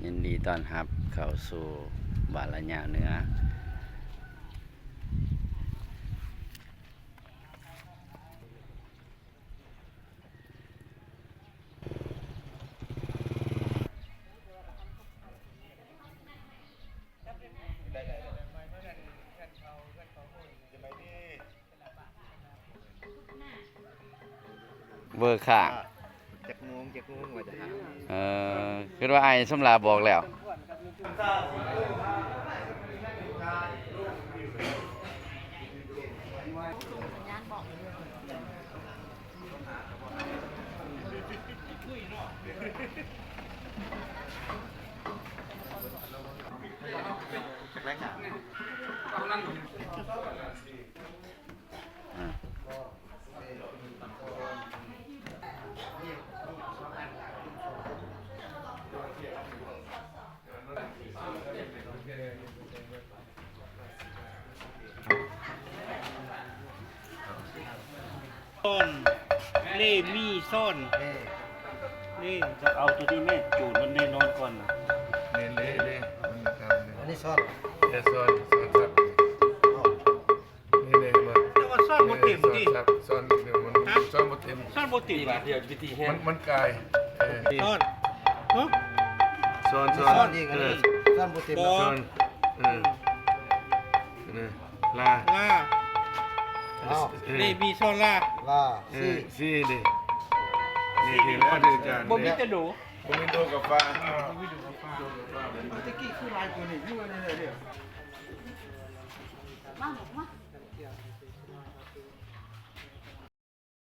ຍິນດີຕ້ອນຮັບເຂົ້າສູ່ບ້ານລະຍາວເໜືອ. ເວີຄ້າງ ຈັກໂມງ ຈັກໂມງວ່າຈະຫາ. ເອີ ຄິດວ່າອ້າຍສຳລາບອກແລ້ວ. ຊອນ ເລ ມີ ຊອນ ເລ ຈະເອົາໂຕນີ້ແມ່ ໂຈນມັນແນ່ນອນກ່ອນ. ເລ ເລ ເລ ມັນຕາມເລ ອັນນີ້ຊອນ ເລ ຊອນ ຊອນ ຊອນ ນີ້ ນີ້ ເຫັນບໍ່? ແຕ່ວ່າຊອນບໍ່ເຕັມຕິ ຊອນ ຊອນ ມັນ ຮະ? ຊອນບໍ່ເຕັມ ຊອນບໍ່ເຕັມ ບາດດຽວ ວິທີແຮງ ມັນ ມັນກາຍ ເອີ ຊອນ ຮະ? ຊອນ ຊອນ ຊອນອີກ ອັນນີ້ ເອີ ຊອນບໍ່ເຕັມ ຊອນ ເອີ ເອີ ລາ ລາ ເອີ ເລ ມີ ຊອນ ລາ ລາ ເອີ ຊີ ຊີ ນີ້ ນີ້ ທີ່ວ່າຖືກຈານ ບໍ່ມີແຕ່ໂດ ບໍ່ມີໂດກັບຟາ ບໍ່ມີໂດກັບຟາ ແຕ່ກີ້ຄືຫຼາຍກວ່ານີ້ ຢູ່ໃນນີ້ເດ້ ມາ ມາ.